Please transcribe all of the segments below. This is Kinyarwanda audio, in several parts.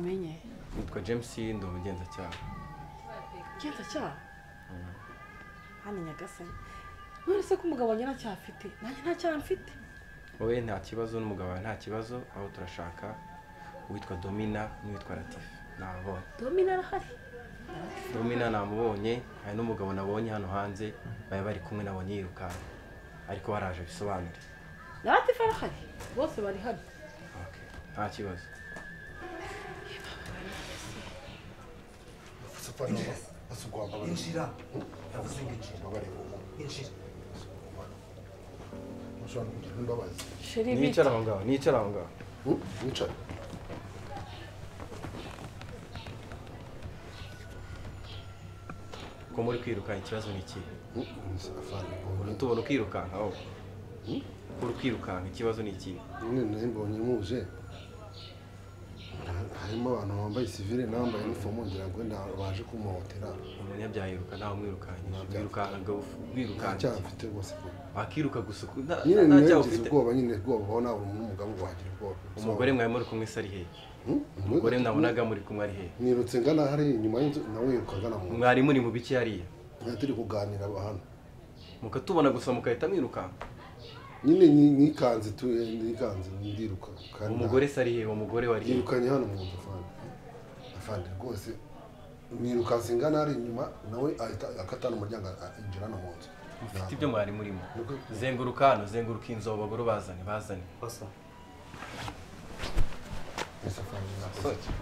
ntamenye. Nitwa James ndi umugenzacyaha. Umugenzacyaha? Hano Nyagasani. None se ko umugabo wanjye nta cyaha afite? Nanjye nta cyaha mfite. Wowe nta kibazo n'umugabo wawe nta kibazo, aho turashaka uwitwa Domina n'uwitwa Latifa. Nababonye. Domina arahari? Domina namubonye, hari n'umugabo nabonye hano hanze, bari bari kumwe nabonye yirukanka. Ariko baraje bisobanure. Latifa arahari? Bose bari hano. Okay, nta kibazo. Injira. Yavuze ngo injira. Injira. Nicara aho ngaho, nicara aho ngaho. Nicara. Ko muri kwirukanka ikibazo ni ikihe? Tubona ukirukanka aho. Uri kwirukanka ikibazo ni ikihe? Nyine mbonye muje. Harimo abantu bambaye civile n'abambaye uniform ngira ngo baje kumuhotera. Umunyabyaha yiruka ntawe umwirukanyije. Wirukanka wirukanka. Nta cyaha mfite rwose. Wakiruka gusa nta cyaha ufite. Ubwoba nyine ubwoba ubona umugabo wagira ubwoba. Umugore mwari muri kumwe se ari hehe? Umugore nabonaga muri kumwe ari hehe? Nirutse ngana hari inyuma y'inzu nawe yiruka agana mu nzu. Mwari muri mu biki hariya? Twari turi kuganira hano. Mukatubona gusa mukahita mwirukanka. Nyine nikanze nikanze ndiruka. Umugore se ari hehe? Umugore wari hehe? Yirukanye hano mu nzu afande. Afande rwose nirukanse ngana hari inyuma nawe ahita akatana umuryango injira no mu nzu. Mufite ibyo mwari murimo. Zenguruka hano, zenguruka inzu abagore bazane, bazane. Basa.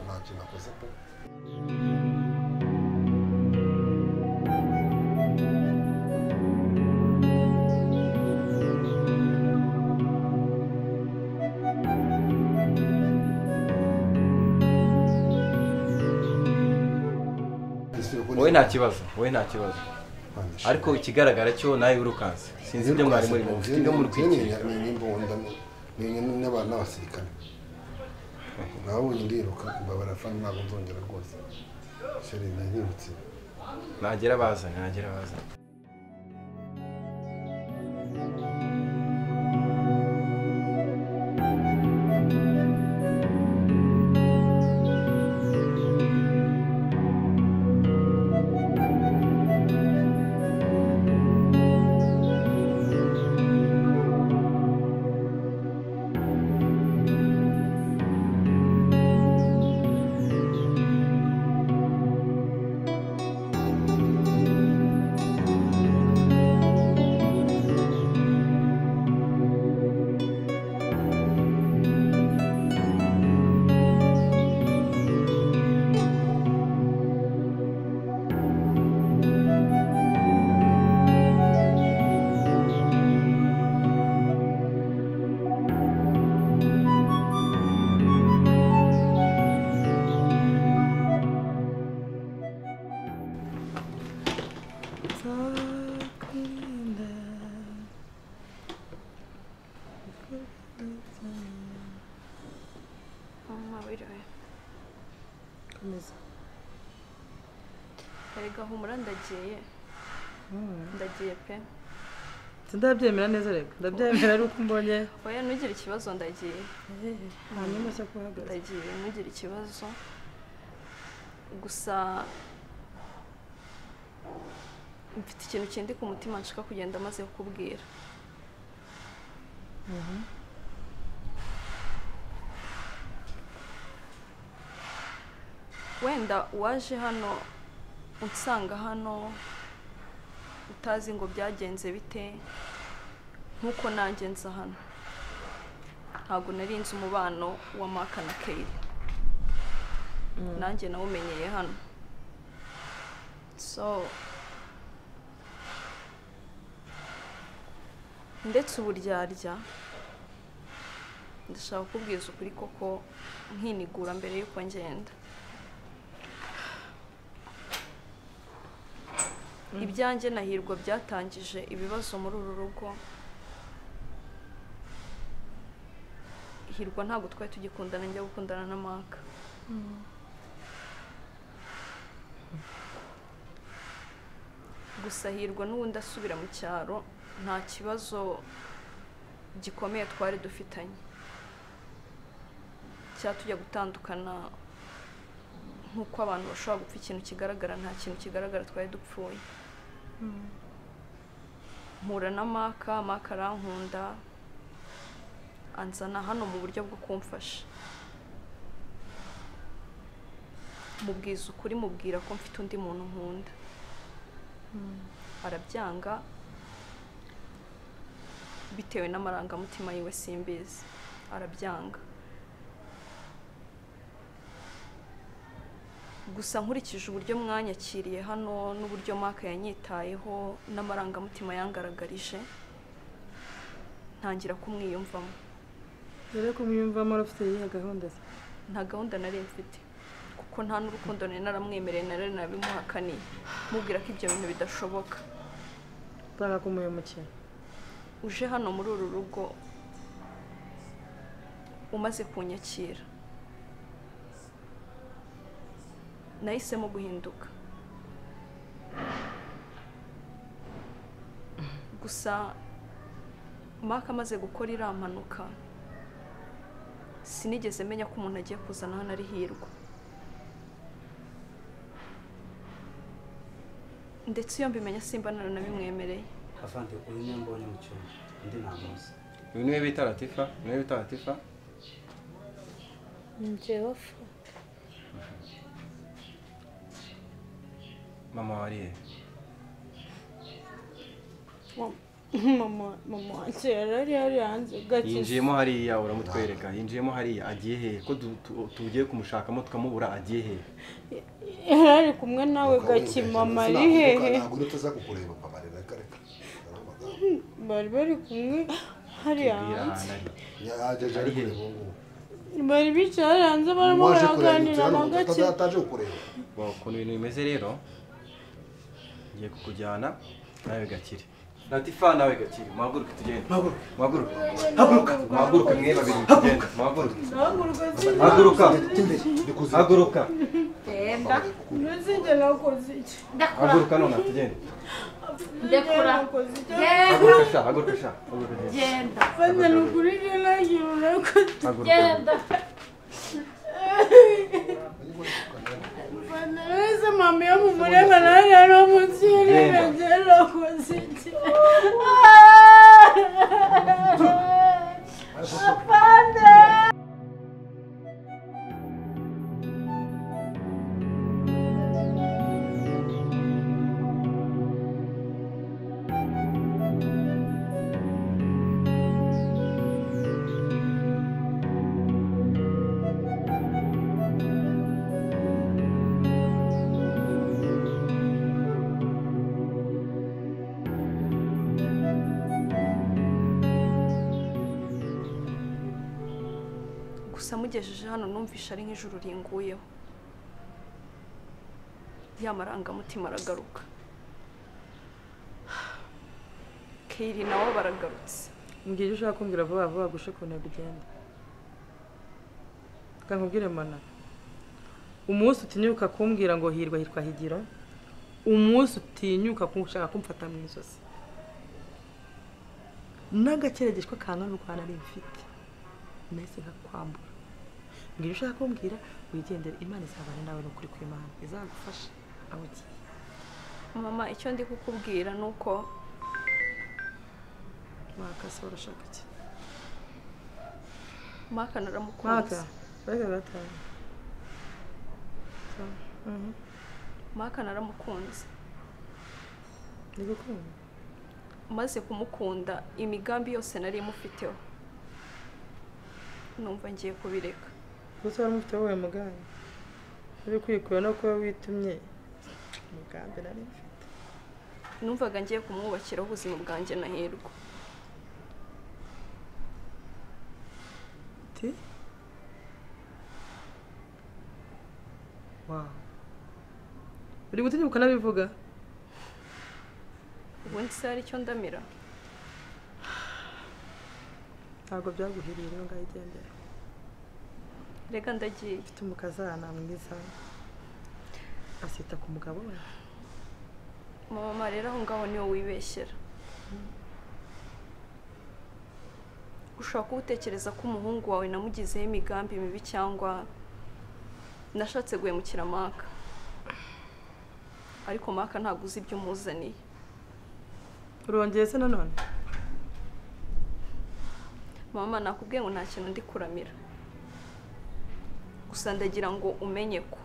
Ntacyo nakoze pe. Wowe nta kibazo, wowe nta kibazo. Ariko ikigaragara cyo nawe urukanse. Sinzi ibyo mwari murimo, mufite ibyo muri kwikira. Ni n'abantu n'abasirikare. Nabonye ndiruka mbabara fana ntabwo nzongera rwose. Chéri nahirutse. Nagera bazane, nagera bazane. Erega humura ndagiye. Ndagiye pe. Ndabyemera neza rego. Ndabyemera ari uko mbonye. Oya ntugire ikibazo ndagiye. Hanyuma se kuhagaze. Ndagiye ntugire ikibazo. Gusa mfite ikintu kindi ku mutima nshaka kugenda maze kukubwira. Wenda waje hano unsanga hano utazi ngo byagenze bite nkuko nanjye nza hano ntabwo nari nzi umubano wa Maka na Kayira nanjye nawumenyeye hano so ndetse uburyarya ndashaka kukubwiza ukuri koko nkinigura mbere yuko ngenda. Ibyanjye na Hirwa byatangije ibibazo muri uru rugo. Hirwa ntabwo twari tugikundana njya gukundana na Maka. Gusa Hirwa n'ubundi asubira mu cyaro nta kibazo gikomeye twari dufitanye. Cyatujya gutandukana Nkuko abantu bashobora gupfa ikintu kigaragara, nta kintu kigaragara twari dupfuye. Mpura na Maka, Maka arankunda, anzana hano mu buryo bwo kumfasha. Mubwiza ukuri, mubwira ko mfite undi muntu nkunda. Arabyanga bitewe n'amarangamutima yiwe, simbizi, arabyanga. Gusa nkurikije uburyo mwanyakiriye hano n'uburyo Maka yanyitayeho n'amarangamutima yangaragarije, ntangira kumwiyumvamo. Dore kumwiyumvamo ufite iyihe gahunda se? Nta gahunda nari mfite, kuko nta n'urukundo nari naramwemereye, nari nabimuhakaniye, mubwira ko ibyo bintu bidashoboka. Utanga kumuhemukira. Uje hano muri uru rugo umaze kunyakira, nahisemo guhinduka. Gusa Maka amaze gukora iriya mpanuka, sinigeze menya ko umuntu agiye kuzana hano ari Hirwa. Ndetse iyo mbimenya simba naranabimwemereye. Afande, uyu niwe mbonye mu cyumba, undi ntamuzi. Uyu niwe bita Latifa, niwe bita Latifa. Njyewe fu. Mama wariye? Mama wanjye yari ari hanze gake. Yinjiyemo hariya uramutwereka, yinjiyemo hariya agiye hehe? Ko tugiye kumushakamo tukamubura, agiye hehe? Yari ari kumwe nawe gake. Mama ari hehe? Ntabwo utaza kukureba papa, reka reka. Bari bari kumwe hariya hanze. Yaje ari kureba ubu. Bari bicaye hanze barimo baraganira na gake. Ataje kukureba. Ukuntu ibintu bimeze rero, ngiye kukujyana nawe gakire. Latifa nawe gakire, muhaguruke tugende. Muhaguruke. Haguruka. Muhaguruke mwe babiri tugende. Muhaguruke. Haguruka. Haguruka. Genda. Nzinjye nakoze iki? Haguruka none tugende. Ndekura. Haguruka sha, haguruka sha. Genda. Fanya nukuri nagira urakoze. Genda. Fanya mama yo mumureba nari ari munsi y'irengero nakoze iki? Afande. Gusa mugejeje hano numvisha ari nk'ijuru ringuyeho, ya marangamutima aragaruka. Keri nawe baragarutse. Mbwira icyo ushaka kumbwira vuba vuba, gushe ku ntego ugenda. Reka nkubwire mana, umunsi utinyuka kumbwira ngo Hirwa hitwa Higiro, umunsi utinyuka kushaka kumfata mu ijosi, n'agakeregeshwa kangana n'uko nari mfite, nahise nkakwambura. Mbwira ushaka kumbwira wigendere, Imana izabana nawe n'ukuri kw'Imana izagufasha aho ugiye. Mama, icyo ndi kukubwira nuko Maka se urashaka iki? Maka naramukunze. Maka, reka gatanu. Maka naramukunze. Nigukunda. Maze kumukunda imigambi yose nari mufiteho, numva ngiye kubireka. Gusa wari mufite wowe mugambi uri kwikura no kuba witumye umugambi nari mfite. Numvaga ngiye kumwubakiraho ubuzima bwanjye na Hirwa. Ti? Wow. Uri gutinyuka nabivuga? Ubundi se hari icyo ndamira? Ntabwo byaguhiriye rero, ngayigendera. Reka ndagiye. Mfite umukazana mwiza asita ku mugabo we. Mama rero aho ngaho niwe wibeshyera. Ushobora kuba utekereza ko umuhungu wawe namugizeho imigambi mibi cyangwa Nashatse guhemukira Maka, ariko Maka ntabwo uzi ibyo umuzaniye. Urongeye se nanone? Mama, nakubwiye ngo nta kintu ndi kuramira, gusa ndagira ngo umenye ko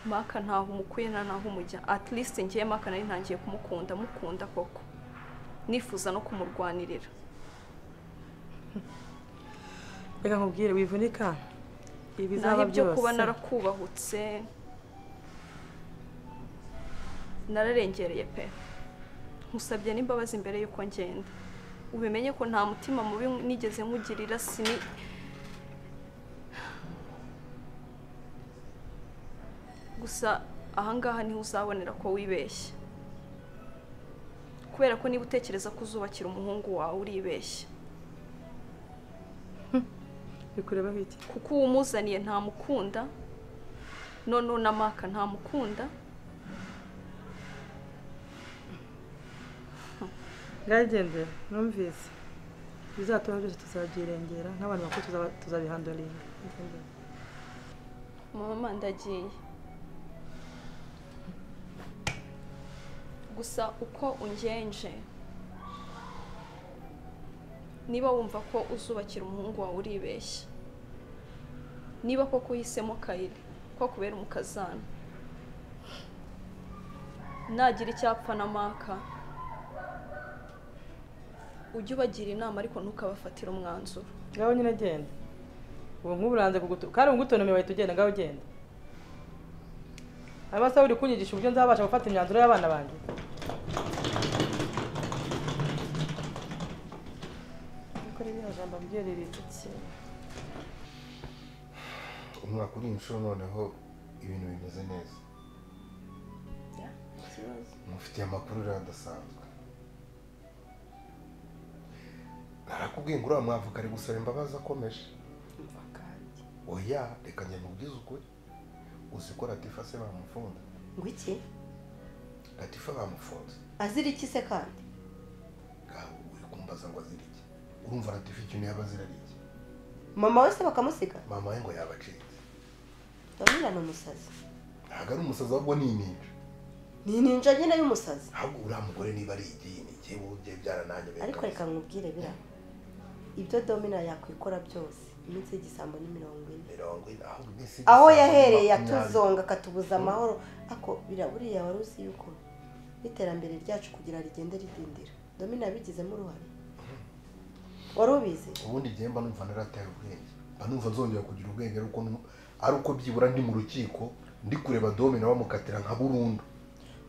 Maka ntaho umukuye nta naho umujya. At least ngiye Maka nari ntangiye kumukunda, mukunda koko, nifuza no kumurwanirira. Reka nkubwire, wivunika ibizaba byose. Naho kuba narakubahutse, nararengereye pe. Nkusabye n'imbabazi imbere yuko ngenda. Ubimenye ko nta mutima mubi nigeze nkugirira, sini gusa ahangaha niho uzabonera ko wibeshye, kubera ko niba utekereza ko uzubakira umuhungu wawe uribeshye. Bikureba biki? Kuko uwumuzaniye ntamukunda, none na Maka ntamukunda. Ngagendera numvise bizatuma byose tuzabyirengera nk'abantu bakuru, tuzabihandolinga. Mama, ndagiye. Gusa uko ungenje, niba wumva ko uzubakira umuhungu wawe uribeshya, niba koko uhisemo Kayire ko kubera umukazana, nagira icyapfa na Maka, ujye ubagira inama ariko ntukabafatire umwanzuro. Ngaho nyine genda. Ubu nk'uburanze kugutu kandi ngutonome bahita ugenda. Ngaho genda. Abasa uri kunyigisha uburyo nzabasha gufata imyanzuro y'abana banjye. Ariko ririya jambo mbwirira iki? Umwaka uri inshuro noneho ibintu bimeze neza. Mufitiye amakuru rero adasanzwe. Narakubwiye ngo uriya mwavuka ari gusaba imbabazi akomeje. Oya, reka njye mubwize ukuri. Uzi ko Latifa se bamufunze? Ngo iki? Latifa bamufunze. Azira iki se kandi? Gaho uri kumbaza ngo azira iki? Urumva Latifa ikintu yaba azira ari iki? Mama we se bakamusiga? Mama we ngo yabacitse. Ndabona ni umusazi. Ntabwo ari umusazi ahubwo ni ininja. Ni ininja nyine y'umusazi. Ahubwo uriya mugore niba ari igini, njyewe ugiye byarananyobeye. Ariko reka nkubwire bira. Ibyo Domina yakwikora byose, iminsi y'igisambo ni 40. Ahubwo iminsi aho yahereye atuzonga akatubuza amahoro. Ako bira buriya wari uzi yuko n'iterambere ryacu kugira rigende ridindira, Domina yabigizemo uruhare. Wari ubizi? Ubundi igihe mba numva narataye ubwenge, mba numva nzongera kugira ubwenge ari uko byibura ndi mu rukiko ndi kureba Domina bamukatira nka burundu.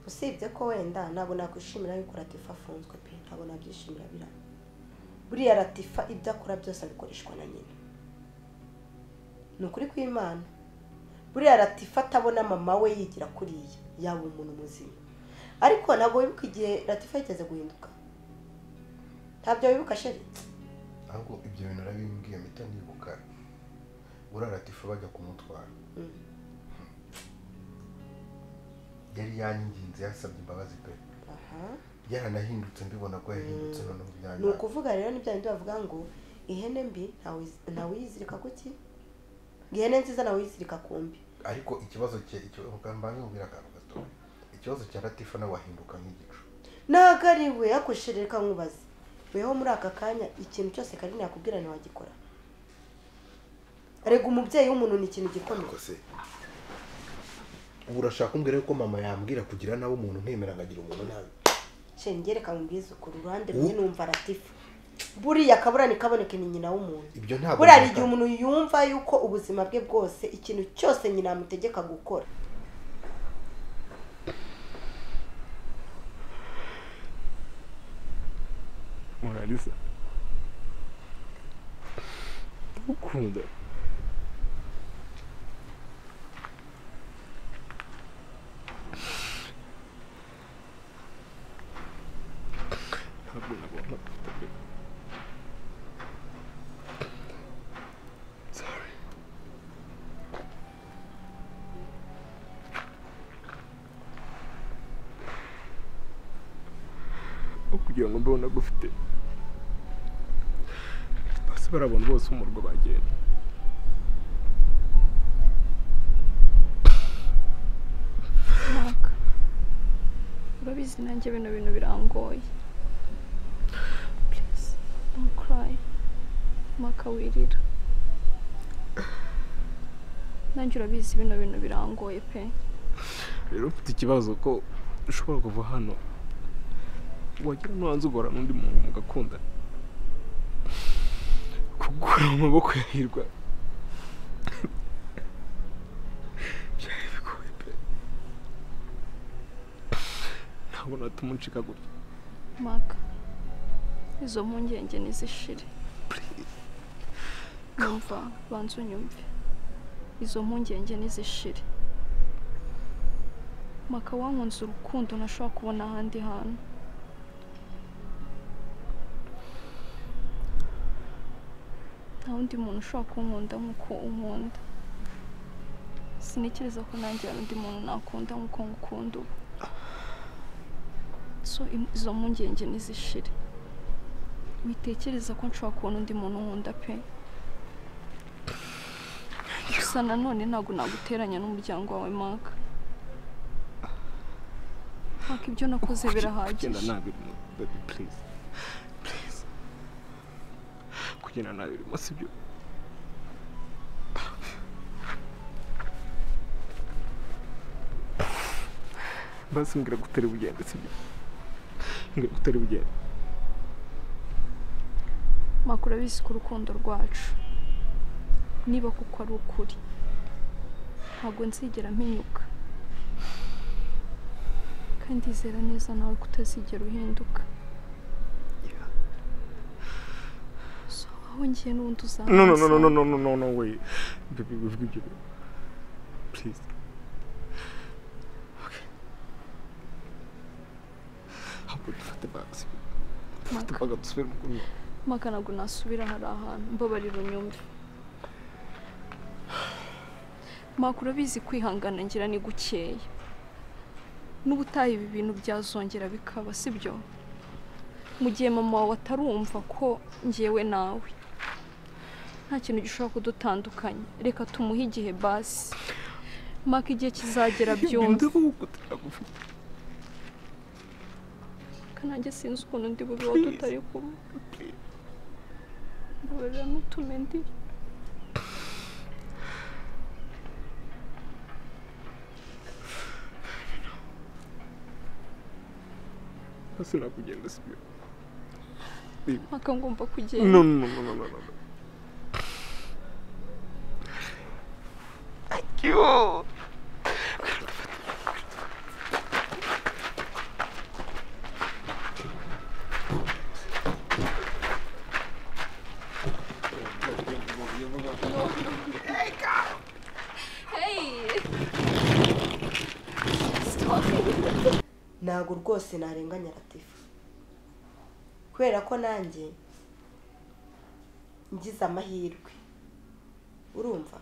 Usibye ko wenda ntabwo nakwishimira yuko Latifa afunzwe pe, ntabwo nabyishimira bira. Buriya Latifa ibyo akora byose abikoreshwa na nyina. Ni ukuri kw'Imana. Buriya Latifa atabona mama we yigira kuriya, yaba umuntu muzima. Ariko ntabwo wibuka igihe Latifa yigeze guhinduka. Ntabyo wibuka sheri? Ahubwo ibyo bintu narabimbwiye mpita nibuka. Buriya Latifa bajya kumutwara. Yari yanyinginze yasabye imbabazi pe. Yaranahindutse mbibona ko yahindutse none byanya. Ni ukuvuga rero ni bya bindi bavuga ngo ihene mbi ntawe uyizirika kuki? Ihene nziza nawe uyizirika kumbi. Ariko ikibazo cye icyo mbange ubwira akantu gato. Ikibazo cya Latifa nawe wahinduka nk'igicu. Ntago ari we yakoshereka nkubaze. Weho muri aka kanya ikintu cyose Karine yakubwira ni wagikora. Arega umubyeyi w'umuntu ni ikintu gikomeye. Ubu urashaka kumbwira ko mama yambwira kugira nabo umuntu ntemera ngagira umuntu nabi. Shengere kamubwiza ukuri uruhande rumwe numva Latifa. Buriya kabura ni kaboneke ni nyina w'umuntu. Ibyo ntabwo. Buriya igihe umuntu yumva yuko ubuzima bwe bwose ikintu cyose nyina amutegeka gukora. Monalisa, ndagukunda. Ntabwo nabona pe. Sorry. Kugira ngo mbe nagufite basi barabona bose umurwa bagenda. Urabizi nanjye bino bintu birangoye. Please, don't cry. Maka wirira. Nanjye urabizi bino bintu birangoye pe. Rero mfite ikibazo ko ushobora kuva hano wagira no hanze ugora n'undi muntu mugakunda. Kugura mu maboko ya Hirwa byari bigoye pe. Ntabwo natuma uncika gutya. Maka, izo mpungenge nizishire. Numva banza unyumve. Izo mpungenge nizishire. Maka wankunze urukundo ntashobora kubona ahandi hantu. Nta wundi muntu ushobora kunkunda nk'uko unkunda. Sintekereza ko nanjye hari undi muntu nakunda nk'uko ngukunda ubu. So izo mpungenge nizishire. Witekereza ko nshobora kubona undi muntu nkunda pe. Gusa nanone ntabwo naguteranya n'umuryango wawe Maka. Maka ibyo nakoze birahagije. Kugenda nabi baby, please. Please. Kugenda nabi birimo sibyo. Basi mbwira ko utari bugende sibyo. Mbwira ko utari bugende. Maka urabizi ko urukundo rwacu niba kuko ari ukuri ntabwo nzigera mpinyuka, kandi izera neza nawe kutazigera uhinduka. So aho ngiye n'ubundi uzaza. No no no no no no no no wait. Baby, bivuga ibyo. Please. Okay. Ahubwo dufate baga sibyo. Dufate baga dusubire mu rugo. Maka ntabwo nasubira hari ahantu, mbabarira unyumve. Maka urabizi kwihangana ngira ni gukeya. N'ubutaha ibi bintu byazongera bikaba sibyo? Mu gihe mama wawe atarumva ko njyewe nawe nta kintu gishobora kudutandukanya, reka tumuhe igihe basi. Maka igihe kizagera byumve. Kananjye sinzi ukuntu ndi bubeho tutari kumwe. Mbabarira ntutume ndira. Basi nakugenda sibyo. Maka ngomba kugenda. No no no no no no. Thank you. Hey. Stop. Ntabwo rwose narenganya Latifa, kubera ko nanjye ngize amahirwe urumva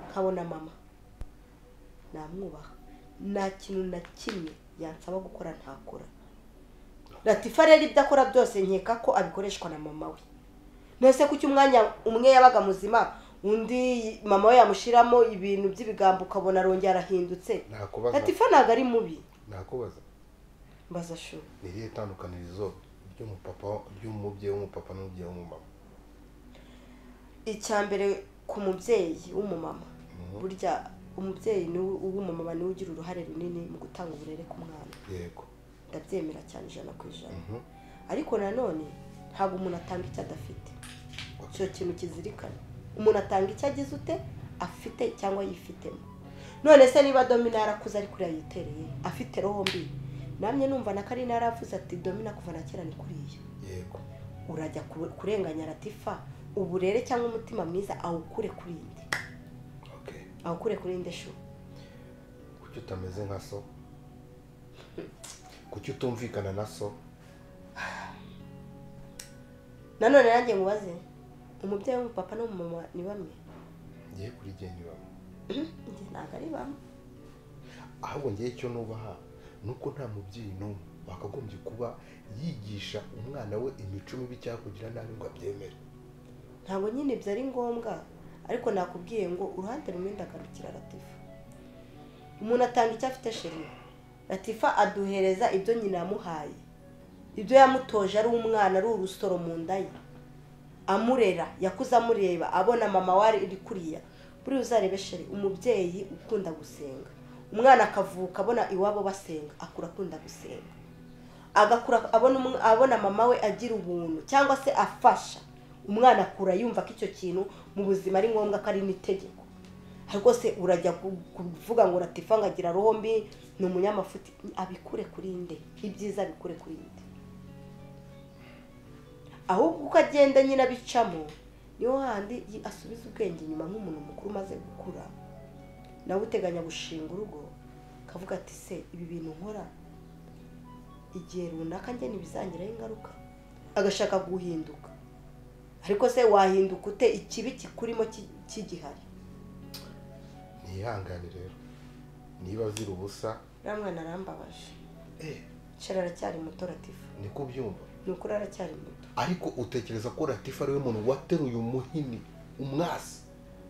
nkabona mama namwubaha, nta kintu na kimwe yansaba gukora ntakora. Latifa rero ibyo akora byose nkeka ko abikoreshwa na mama we. Nese kuki umwanya umwe yabaga muzima undi mama we yamushiramo ibintu by'ibigambo ukabona arongera arahindutse. Latifa ntabwo ari mubi. Nakubaza. Mbaza shu. Ni irihe tandukanirizo ry'umupapa ry'umubyeyi w'umupapa n'umubyeyi w'umumama? Icya mbere ku mubyeyi w'umumama, burya umubyeyi w'umumama niwe ugira uruhare runini mu gutanga uburere ku mwana. Yego. Ndabyemera cyane 100%. Ariko nanone ntabwo umuntu atanga icyo adafite. Icyo kintu kizirikana. Umuntu atanga icyo agize ute afite cyangwa yifitemo. None se niba Domina yarakuze ari kuriya yitereye afite roho mbi, namye numva na Karina yaravuze ati Domina kuva na kera ni kuriya. Yego. Urajya kurenganya Latifa uburere cyangwa umutima mwiza awukure kuri inde. Okay. Awukure kuri inde shu. Kuki utameze nka so? Kuki utumvikana na so? Nanone nanjye mubaze, umubyeyi w'umupapa n'umumama ni bamwe? Ngiye kuri jye ni bamwe. Njye ntabwo ari bamwe. Ahubwo ngiye icyo nubaha nuko nta mubyeyi n'umwe wakagombye kuba yigisha umwana we imico mibi cyangwa kugira nabi ngo abyemere. Ntabwo nyine ibyo ari ngombwa, ariko nakubwiye ngo uruhande rumwe ndagarukira Latifa. Umuntu atanga icyo afite sheri. Latifa aduhereza ibyo nyina yamuhaye, ibyo yamutoje ari umwana, ari urusoro mu nda ye, amurera, yakuze amureba, abona mama wari iri kuriya. Buri uzarebe chéri, umubyeyi ukunda gusenga, umwana akavuka abona iwabo basenga, akura akunda gusenga, agakura abona mama we agira ubuntu cyangwa se afasha umwana, akura yumva ko icyo kintu mu buzima ari ngombwa, ko ari n'itegeko. Ariko se urajya kuvuga ngo Latifa ngagira roho mbi, ni umunyamafuti, abikure kuri nde? Ibyiza abikure kuri nde? Ahubwo uko agenda nyine abicamo, niho handi asubiza ubwenge inyuma nk'umuntu mukuru umaze gukura, nawe uteganya gushinga urugo, akavuga ati se ibi bintu nkora igihe runaka njye ntibizangiraho ingaruka, agashaka guhinduka. Ariko se wahinduka ute ikibi kikurimo kigihari? Ntihangane rero, niba azira ubusa. Uriya mwana arambabaje. Chéri aracyari muto Latifa. Niko ubyumva? Ni ukuri aracyari muto. Ariko utekereza ko Latifa ariwe muntu wateruye umuhini umwasi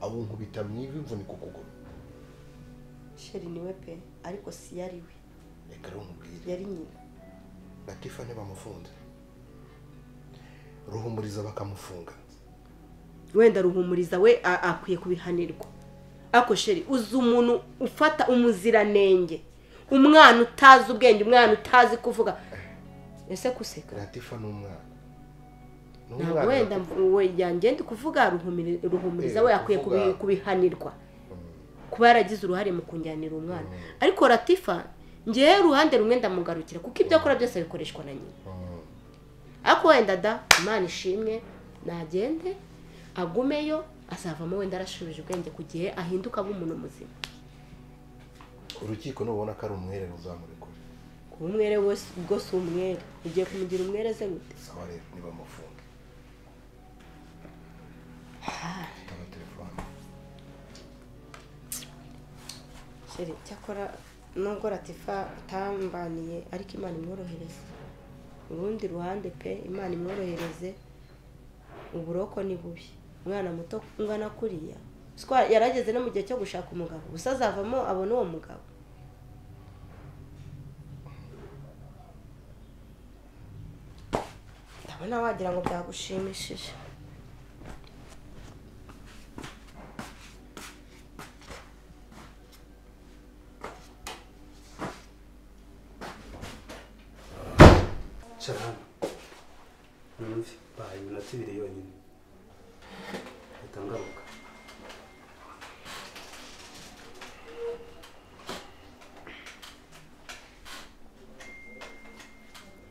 awunkubita mu ivi imvunika ukuguru? Chéri niwe pe, ariko si yari we. Reka rero nkubwire, yari nyina. Latifa ntibamufunze, Ruhumuriza bakamufunga. Wenda Ruhumuriza we akwiye kubihanirwa. Ako chéri, uzi umuntu ufata umuziranenge, umwana utazi ubwenge, umwana utazi kuvuga, ese kuseka? Latifa ni umwana. Ntabwo wenda we yangende kuvuga Ruhumuriza we akwiye kubihanirwa kuba yaragize uruhare mu kunjyanira umwana. Ariko Latifa ngewe uruhande rumwe ndamugarukira, kuko ibyo akora byose bikoreshwa na nyina. Ariko wenda da Imana ishimwe, nagende agumeyo, azavamo wenda arashubije ubwenge ku gihe ahinduka aba umuntu muzima. Urukiko nubona ko ari umwere ruzamurekure. Kuba umwere ubwo si umwere, ugiye kumugira umwere se gute? Sawa rero nibamufunge. Taba telefone. Chéri, cyakora nubwo Latifa atambaniye, ariko Imana imworohereze. Urundi ruhande pe, Imana imworohereze, uburoko ni bubi. Umwana muto ungana kuriya yarageze no mu gihe cyo gushaka umugabo, gusa azavamo abona uwo mugabo. Ndabona wagira ngo byagushimishije. Cara hano numve, bahaye iminota ibiri yonyine, ahita ngaruka.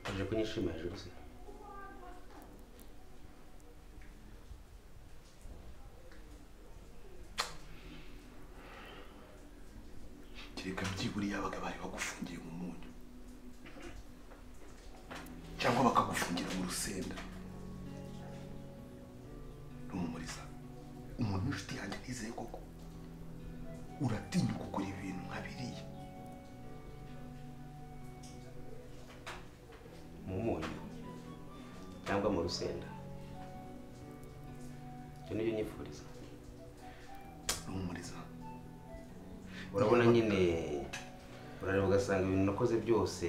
Aje kunyishima hejuru se? Kereka byibura yabaga bari bagufungiye mu munyu, cyangwa bakagufungira mu rusenda. Ruhumuriza, umuntu w'inshuti yanjye nizeye koko, uratinya gukora ibintu nka biriya. Mu munyu cyangwa mu rusenda, ibyo nibyo nyifuriza. Ruhumuriza, urabona nyine, urareba ugasanga ibintu nakoze byose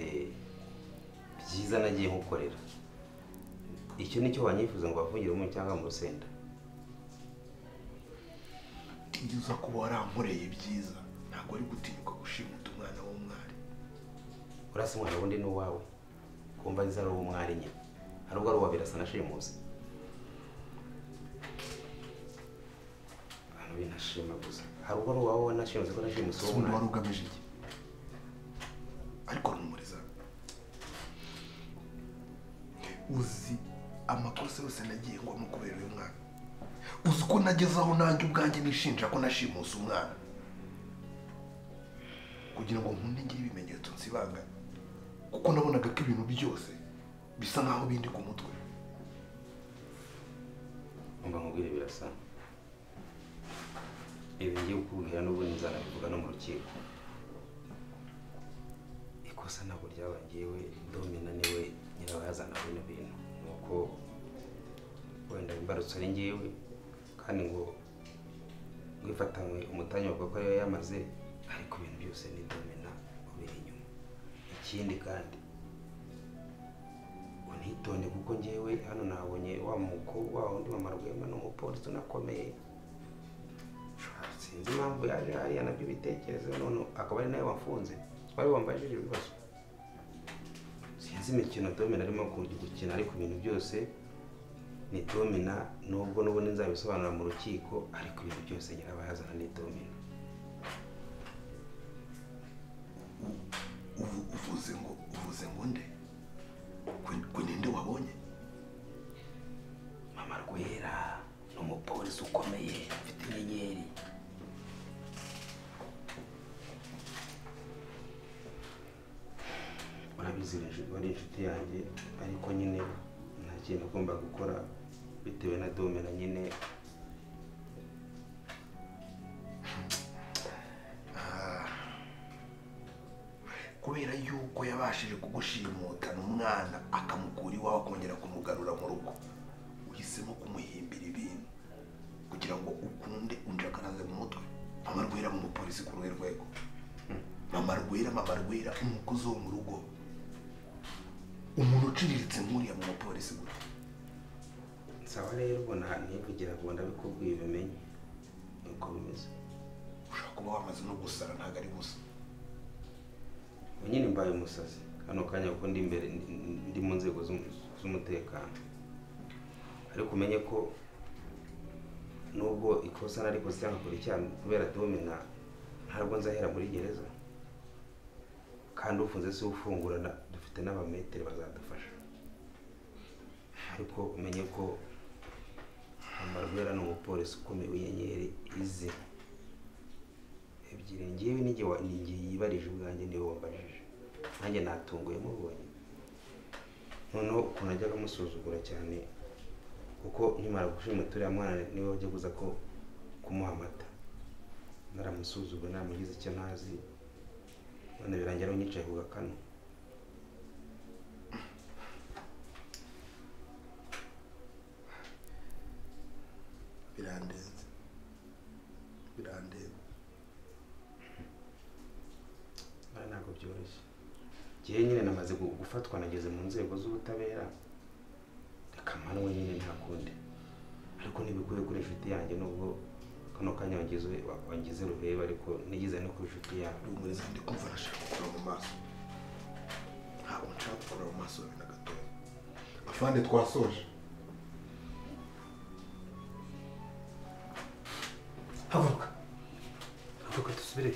byiza nagiye nkukorera, icyo nicyo wanyifuza ngo bafungire mu cyangwa mu rusenda? Iyo uza kuba warankoreye byiza, ntabwo wari gutinyuka gushimuta umwana w'umwari. Urasa umwana wundi ni uwawe, kumva nzi ari uw'umwari nyine, hari ubwo ari uwa Birasa nashimuze. Abantu binashima gusa, hari ubwo ari uwawe nashimuze ko nashimuse uwo Ubundi mwana. wari ugamije iki? Ariko Ruhumuriza, uzi amakosa yose nagiye ngwamo kubera uyu mwana. Uzi ko nageze aho nanjye ubwanjye nishinja ko nashimuse umwana, kugira ngo nkunde ngire ibimenyetso nsibanga, kuko nabonaga ko ibintu byose bisa nkaho bindi ku mutwe. Umva nkubwire Birasa, ibi ngiye kukubwira n'ubundi nzanabivuga no mu rukiko. Ikosa ntabwo ryaba njyewe, Domina niwe nyirabayazana bino bintu, nuko wenda imbarutso ari njyewe, kandi ngo mwifatanywe umutanya bavuga ko ariyo yamaze, ariko ibintu byose ni Domina ubiri inyuma. Ikindi kandi unitonde kuko njyewe hano nabonye wa mukobwa wa undi mama Rwema ni umupolisi unakomeye. Sinzi impamvu yaje hariya nabyo bitekerezo none akaba ari nawe wafunze. Wari wambajije ibibazo. Sinzi imikino Domina arimo gukina ariko ibintu byose ni Domina nubwo n'ubundi nzabisobanura mu rukiko ariko ibintu byose nyirabayazana ni Domina. Uvuze ngo nde? Ko ninde wabonye? Mama Rwera ni umupolisi ukomeye ufite inyenyeri. Urabizi wari inshuti yanjye ariko nyine nta kintu ugomba gukora bitewe na Domina nyine. Kubera yuko yabashije kugushimutana umwana akamukura iwawe akongera kumugarura mu rugo, uhisemo kumuhimbira ibintu kugira ngo ukunde unjakaraze mu mutwe. Mama Rwera mu mupolisi ku ruhe rwego? Mama Rwera umukozi wo mu rugo, umuntu uciriritse nk'uriya mu mupolisi gute? Nsaba rero ubona ntivugira ngo ndabikubwiye ubimenye uko bimeze. Ushobora kuba wamaze no gusara ntabwo ari gusa. Nyine mbaye umusazi kano kanya kuko ndi imbere ndi mu nzego z'umutekano, ariko umenye ko nubwo ikosa nariko cyangwa kuri cyane kubera Domina ntabwo nzahera muri gereza, kandi ufunze si ufungurana dufite n'abametere bazadufasha. Ariko umenye ko Mama Rwera ni umupolisi ukomeye w'inyenyeri izi ebyiri. Ngewe nijye yibarije ubwanjye niwe wambajije, nanjye natunguye mubonye. Noneho ukuntu ajyaga amusuzugura cyane kuko nkimara gushimuta uriya mwana niwe wajya guza ko kumuha amata, naramusuzugura naramugize icyo ntazi, none birangira unyicaye ku gakano. Birandenze ntabwo byoroshye. Njyewe nyine namaze gufatwa nageze mu nzego z'ubutabera, reka mpanwe nyine nta kundi, ariko ntibikwiye kuri inshuti yanjye nubwo kano kanya wangize rubeba ariko nigize no kuri inshuti yawe. Rumuriza ndi kumva nashaka gukora mu maso, ntabwo nshaka gukora mu maso na gatoya. Afande twasoje. Haguruka haguruka dusubire.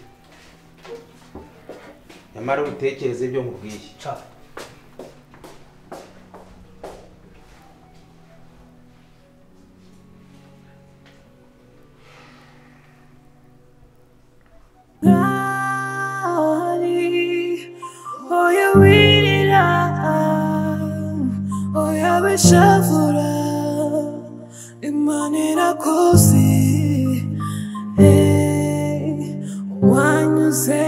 Nyamara utekereze ibyo nkubwiye. Oya wirira, oya wishavura, Imana irakuzi. Wanyuze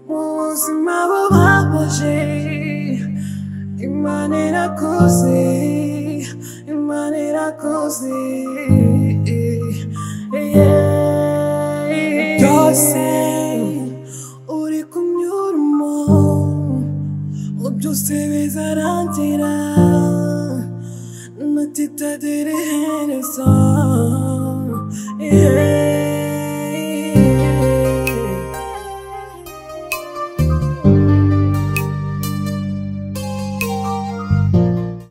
mu buzima bubabaje, Imana irakuzi, Imana irakuzi. Byose uri kunyuramo, byose bizarangira, natitagira iherezo.